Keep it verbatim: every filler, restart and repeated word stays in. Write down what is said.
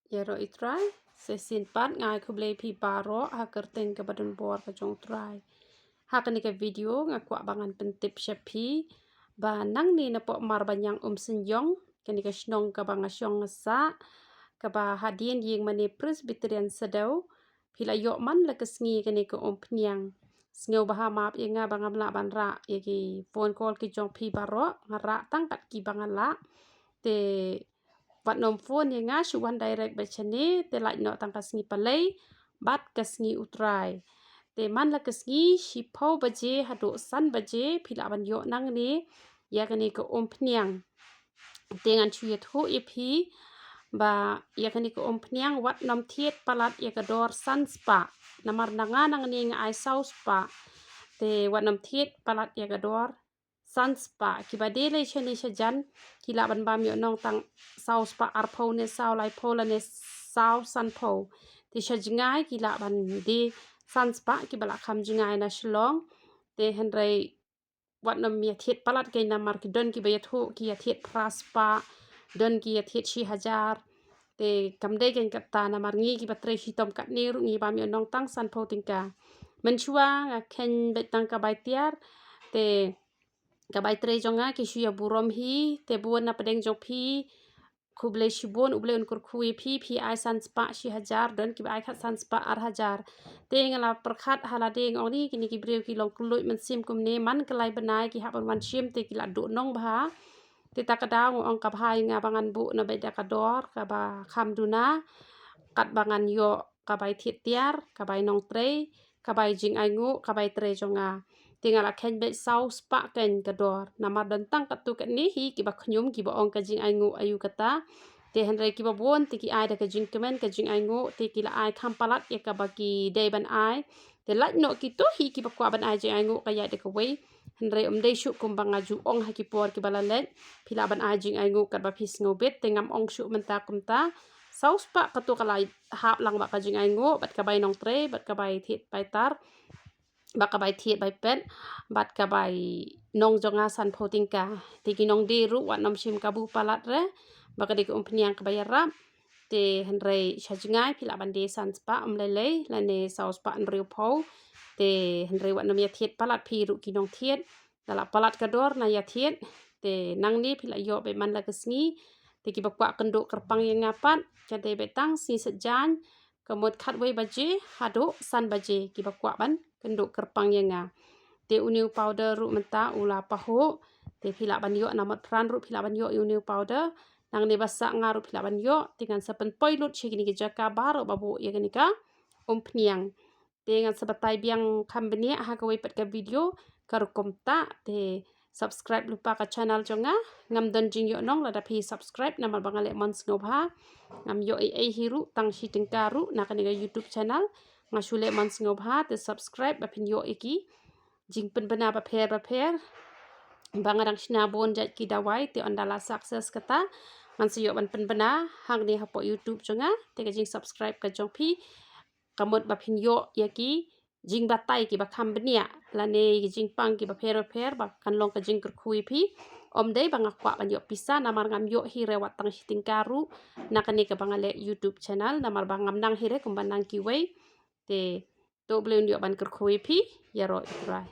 Ïaroh ïa u Trai, sa shisien pat nga ai khublei phi baroh ha ka kyrteng kaba donbor ka jong u Trai. Ha kane ka video nga kwah ba ngan pyntip sha phi ba nangne napoh Marbaniang Umsynïong, kane ka shnong kaba nga shong nga sah, kaba hadien ïing mane Presbyterian Shadew, phi la ïoh man la ka sngi kane ka umphniang. Sngewbha map ïa nga ba ngam lah ban rah ïa ki phone call ki jong phi baroh, nga rah tang kat kiba nga lah. Te wat nym phone ïa nga shu wan direct beit shane, te lait noh tang ka sngi Palei bad ka sngi u Trai. Te man la ka sngi shiphew baje haduh san baje phi lah ban ïoh nangne ïa kane ka umphniang. Te ngan shu ïathuh ïa phi ba ïa kane ka umphniang wat nym thied palat ïa ka dor san spah. Namar na nga nangne nga ai saw spah. Te wat nym thied palat ïa ka dor san spah. Kiba die lei shane shajan ki lah ban bam ïoh nong tang saw spah arphew ne saw laiphew lane saw sanphew. Te sha jngai ki lah ban die san spah kiba la kham jngai na Shillong. Te hynrei wat nym ïa thied palat kein namar ki don kiba ïathuh ki ïa thied phra spah, don ki ïa thied shi hajar. Te kam dei kein kata namar ngi kiba trei shitom katne ruh ngi bam ïoh nong tang sanphew tyngka. Mynshuwa nga kheiñ beit tang ka bai tiar, te ka bai trei jong nga ki shu ïa burom hi, te bun na pdeng jong phi khublei shibun, U Blei un kyrkhu ïa phi, phi ai san spah shi hajar, don kiba ai khat san spah ar hajar. Te nga la pyrkhat ha lade nga ong ni kine ki briew ki long kylluid mynsiem kumne, man ka lai bnai ki hap ban wan shim te ki la duh nong bha. Te ta ka daw nga ong ka bha ïa nga ba ngan buh na beit da ka dor kaba kham duna, kat ba ngan ïoh ka bai thied tiar, ka bai nongtrei, ka bai jingainguh, ka bai trei jong nga. Te nga la kheiñ beit saw spah kein ka dor. Namar don tang katto katne hi kiba khñium kiba ong ka jingainguh aïu kata. Te hynrei kiba bun te ki ai da ka jingkmen ka jingainguh, te ki la ai kham palat ïa kaba ki dei ban ai. Te lait noh kito hi kiba kwah ban ai jingainguh ka ïaid da kawei. Hynrei ym dei shuh kumba nga ju ong ha ki por kiba la leit. Phi lah ban ai jingainguh katba phi sngewbit, te ngam ong shuh mynta kumta. Saw spah kato ka la hap lang bad ka jingainguh, bad ka bai nongtrei, bad ka bai thied bai tar, bad ka bai thied bai pet, bad ka bai nong jong nga sanphew tyngka. Te ki nongdie ruh wat nym shim kabu palat re, ba ka dei ka umphniang kaba ïarap. Te hynrei sha jngai phi lah ban die san spah ym lei lei, lane saw spah hynriewphew. Te hynrei wat nym ïa thied palat phi ruh ki nongthied. Da la palat ka dor na ïa thied. Te nangne phi la ïoh beit man la ka sngi. Te kiba kwah kynduh kyrpang ïa nga pat, ka dei beit tang sngi Saitjaiñ, ka mut khatwei baje haduh san baje kiba kwah ban kynduh kyrpang ïa nga. Te une u powder ruh mynta u la pahuh. Te phi lah ban ïoh na Motphran ruh phi lah ban ïoh ïa une u powder. Nangne ba sah nga ruh phi lah ban ïoh. Te ngan sa pynpoi lut sha kine ki jaka baroh ba buh ïa kane ka umphniang. Te ngan sa batai biang kham bniah ha kawei pat ka video ka rukom ta. Te subscribe lypa ka channel jong nga. Ngam don jingïoh nong lada phi subscribe namar ba nga leh mon sngewbha. Ngam ïoh ei ei hi ruh tang shi tyngka ruh na kane ka YouTube channel. Nga shu leh mon sngewbha, te subscribe ba phin ïoh ïa ki jingpynbna bapher bapher. Ba nga dang shna bun jait ki dawai, te ynda la success kata ngan sa ïoh ban pynbna hangne hapoh YouTube jong nga. Te ka jingsubscribe ka jong phi ka mut ba phin ïoh ïa ki jingbatai kiba kham bniah lane ki jingpang kiba pher bapher ba kan long ka jingkyrkhu ïa phi. Ym dei ba nga kwah ban ïoh pisa namar ngam ïoh hi re wat tang shi tyngka ruh na kane kaba nga leh YouTube channel namar ba ngam nang hi re kumba nang kiwei. Te to U Blei un ïoh ban kyrkhu ïa phi. Ïaroh ïa u Trai.